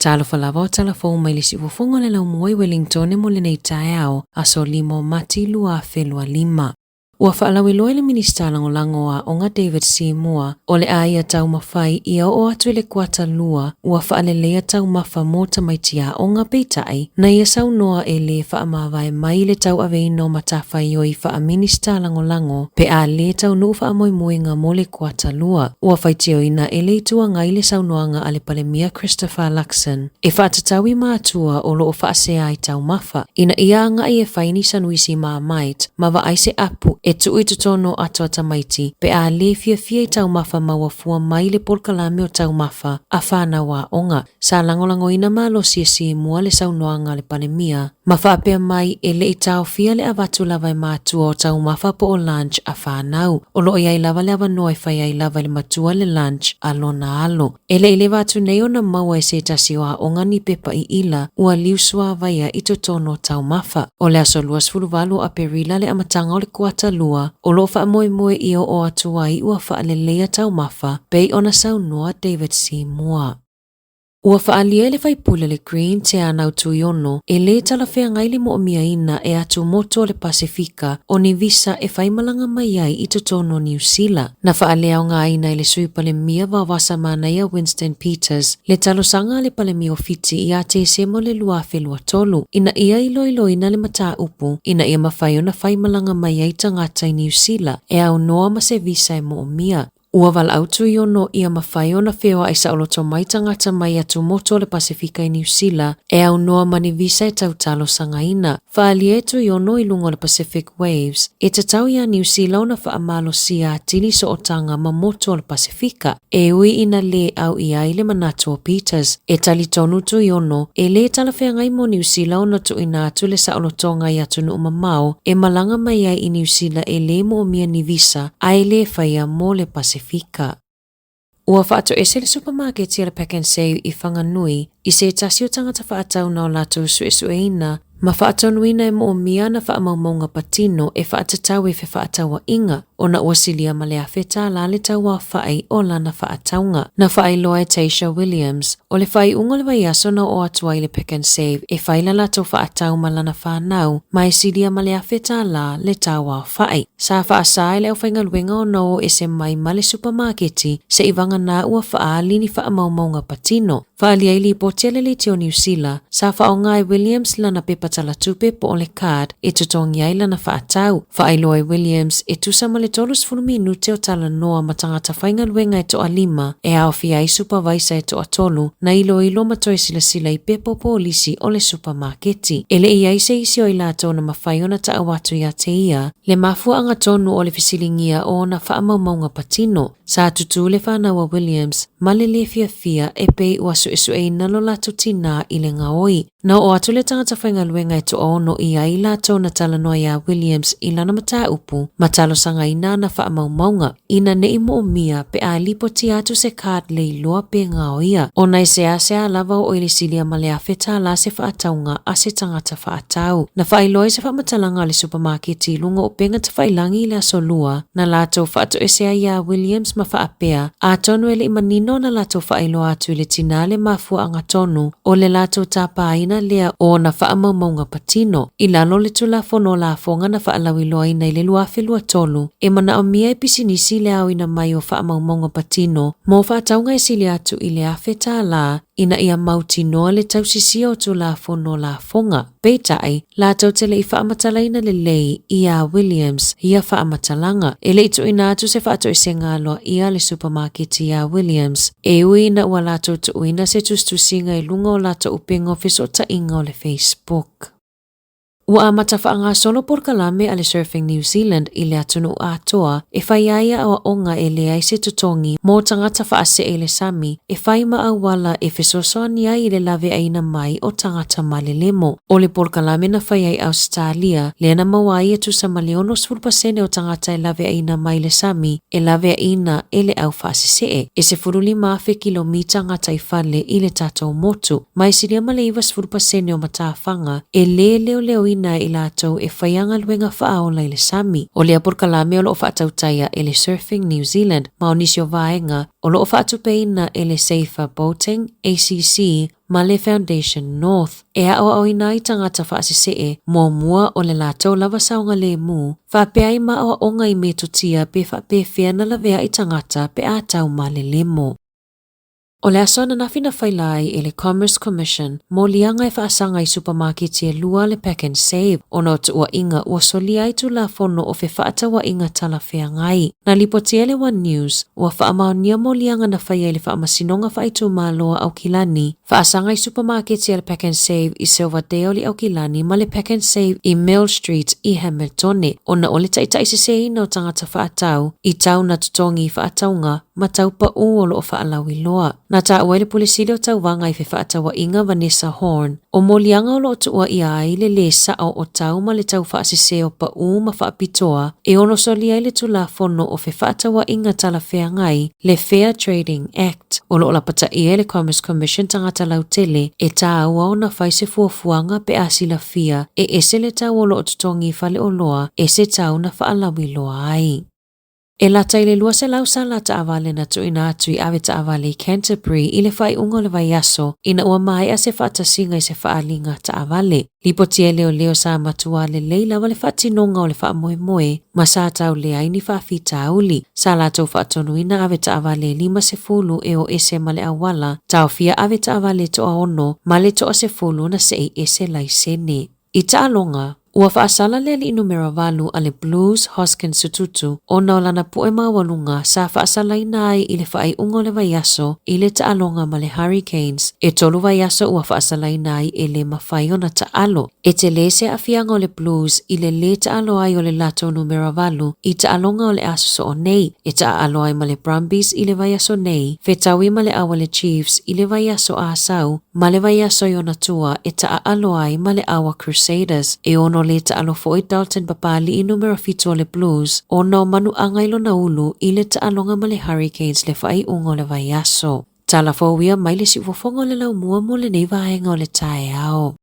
Talofa lava o tala fou mai le siufofoga o le laumua i Wellingtone mo lenei taeao, aso 5 o Mati 2025. Ua faalauiloa e le Minisita Lagolago o Aoga David Seymour o le a ia taumafai ia oo atu i le kuata lua ua faaleleia taumafa mo tamaiti aoga peitai na ia saunoa e lē faamavae mai i le tauaveina o matafaioi faa-Minisita Lagolago pe a lē taunuu faamoemoega mo le kuata lua. Ua faitioina e le Itu Agai le saunoaga a le Palemia Christopher Luxon e faatatau i matua o lo o faasea i taumafa ina ia agai e fai ni sanuisi Marmite ma vaai se apu e tuu i totonu o ato a tamaiti pe a lē fiafia i taumafa maua fua mai le polokalame o taumafa a fanau aoga. Sa lagolagoina malosi e Simua le saunoaga a le Palemia ma faapea mai e le i taofia le avatu lava e matua o taumafa po o lunch a fanau. O lo o i ai lava le avanoa e fai ai lava e le matua le lunch a lona alo. E le i leva atu nei ona maua e se tasi o aoga ni pepa iila ua liusuāvaia i totonu o taumafa. O le aso 28 o Aperila le amataga o le kuata lua o lo o faamoemoe i oo atu ai ua faaleleia taumafa pei ona saunoa David Simua. Ua faaalia e le faipule le Green Te Anau Tuiono e lē talafeagai le mo'omiaina e atumotu o le Pasefika o ni visa e faimalaga mai ai i totonu o Niu Sila. Na faaleaogaina e le Sui Palemia Vavasa Manaia Winston Peters le talosaga a le Palemia o Fiti iā Tesema o le 2023 ina ia iloiloina le mataupu ina ia mafai ona faimalaga mai ai tagata i Niu Sila e aunoa ma se visa e mo'omia. Ua valaau Tuiono ia mafai ona feoaʻi saoloto mai tagata mai atumotu o le Pasefika i Niu Sila e aunoa ma ni visa e tau talosagaina. Faaalia e Tuiono i luga o le Pacific Waves, e tatau iā Niu Sila ona faamalosia atili sootaga ma motu o le Pasefika, e ui ina lē au i ai le manatu o Peters. E talitonu Tuiono, e lē talafeagai mo Niu Sila ona tuuina atu le saolotoga i atunuu mamao e malaga mai ai i Niu Sila e lē moomia ni visa a e lē faia mo le Pasefika. Ua faatoese le supamaketi a le Pak'nSave i Whanganui i se tasi o tagata faatau na o latou suesueina ma faatonuina e moomia ana faamaumauga patino e faatatau i fefaatauaiga ona ua silia ma le $1,000 le tauaofai o lana faatauga. Na faailoa e Taysha Williams, o le faaiuga o le vaiaso na oo atu ai i le Pak'nSave e fai la latou faatau ma lana fanau ma e silia ma le $1,000 le tauaofai. Sa faasā e le aufaigaluega ona o ese mai ma le supamaketi seʻi vagana ua faaali ni faamaumauga patino. Faaalia ai lipoti a le Leitio Niu Sila, sa faaaoga e Williams lana pepa talatupe po o le card e totogi ai lana faatau. Faailoa e Williams e tusa ma le 30 minute o talanoa ma tagata faigaluega e toalima e aofia ai supavaisa e toatolu na iloilo ma toe silasila i pepa o polisi o le supamaketi. E le i ai se isi o i latou na mafai ona taʻau atu iā te ia le mafuaaga tonu o le fesiligia o ona faamaumauga patino. Sa tutū le fanau a Williams ma le lē fiafia e pei ua suesueina lo latou tinā i le gaoi. Na oo atu le tagata faigaluega e toaono i ai latou na talanoa iā Williams i lana mataupu ma talosagaina ana faamaumauga ina ne i moomia pe a lipotia atu se card leiloa pe gaoia ona e seasea lava oo i le silia ma le $1,000 se faatauga a se tagata faatau. Na faailoa ai se faamatalaga a le supamaketi i luga o upega tafailagi i le aso Lua na latou faatoese ai iā Williams ma faapea, atonu e le i manino ona latou faailoa atu i le tinā le mafuaaga tonu o le latou tapāina lea o ona faamaumauga patino. I lalo o le Tulafono o Lafoga na faalauiloaina i le 2023, e manaomia e pisinisi le aoina mai o faamaumauga patino mo faatauga e sili atu i le $1,000 ina ia mautinoa le tausisia o Tulafono o Lafoga. Peitai, latou te le i faamatalaina lelei iā Williams ia faamatalaga. E le i tuuina atu se faatoesega aloaia a le supamaketi iā Williams, e ui ina ua latou tuuina se tusitusiga i luga o latou upega o fesootaiga o le Facebook. Ua amata faagasolo polokalame a le Surfing New Zealand i le atunuu atoa e fai ai aoaoga e leai se totogi mo tagata faasee i le sami e fai ma auala e fesoasoani ai i le laveaiina mai o tagata malelemo. O le polokalame na fai ai Ausetalia, lea na maua ai e tusa ma le 60% o tagata e laveaiina mai le sami e laveaiina e le au faasesee. E 15,000 kilomita gataifale i le tatou motu, ma e silia ma le 90% o matafaga e lē leoleoina. faatupeina ai i latou e faia galuega faaola i le sami. O lea polokalame o lo o faatautaia e le Surfing New Zealand ma o nisi o vaega o lo o faatupeina e le Safer Boating, ACC, ma le Foundation North e aoaoina ai tagata faasesee muamua o le latou lava saogalemu faapea ai ma aoaoga i metotia pe faapefea na laveai tagata pe a tau malelemo. O le aso ananafi na faila ai e le Commerce Commission moliaga e faasaga i supamaketi e lua le Pack and Save ona o tuuaiga ua solia ai Tulafono o Fefaatauaiga Talafeagai. Na lipotia e le One News, ua faamaonia moliaga na faia i le Faamasinoga Faaitumalo a Aukilani, faasaga i supamaketi a le Pack and Save i Silverdale i Aukilani ma le Pack and Save i Mill Street i Hamiltone, ona o le taitaiseseina o tagata faatau i tau na totogi i faatauga ma tau paʻū o lo o faalauiloa. Na taua e le Pule Sili o Tauvaga i Fefaatauaiga Vanessa Horne, o moliaga o lo o tuuaia ai le lē sao o tau ma le tau faasese o paʻū ma faapitoa e ono solia ai le Tulafono o Fefaatauaiga Talafeagai, le Fair Trading Act, o lo o lapataia e le Commerce Commission tagata lautele e tāua ona fai se fuafuaga pe a silafia e ese le tau o lo o totogi i faleoloa ese tau na faalauiloa ai. E lata i le 200 sala taavale na tuuina atu i avetaavale i Canterbury i le faaiuga o le vaiaso ina ua maea se faatasiga i se faaaliga taavale. Lipotia e leoleo sa matua lelei lava le faatinoga o le faamoemoe ma sa tau leai ni faafitauli. Sa latou faatonuina avetaavale e 50 e o ese ma le auala, taofia avetaavale e toaono ma le toasefulu na sei ese laisene. I taaloga, ua faasala le alii numera valu a le Blues Hoskins Sotutu ona o lana puʻe maualuga sa faasalaina ai i le faaiuga o le vaiaso i le taaloga ma le Hurricanes. E tolu vaiaso ua faasalaina ai e le mafai ona taalo. E tele se aafiaga o le Blues i le lē taalo ai o le latou numera valu i taaloga o le a sosoo nei, e taaalo ai ma le Brumbies i le vaiaso nei, fetaui ma le au a le Chiefs i le vaiaso Asau ma le vaiaso i ona tua e taaalo ai ma le au a Crusaders. E ono lē taalo foi Dalton Papali'i numera fitu o le Blues ona o manuaga i lona ulu i le taaloga ma le Hurricanes le faaiuga o le vaiaso. Tala fou ia mai le siufofoga o le laumua mo lenei vaega o le taeao.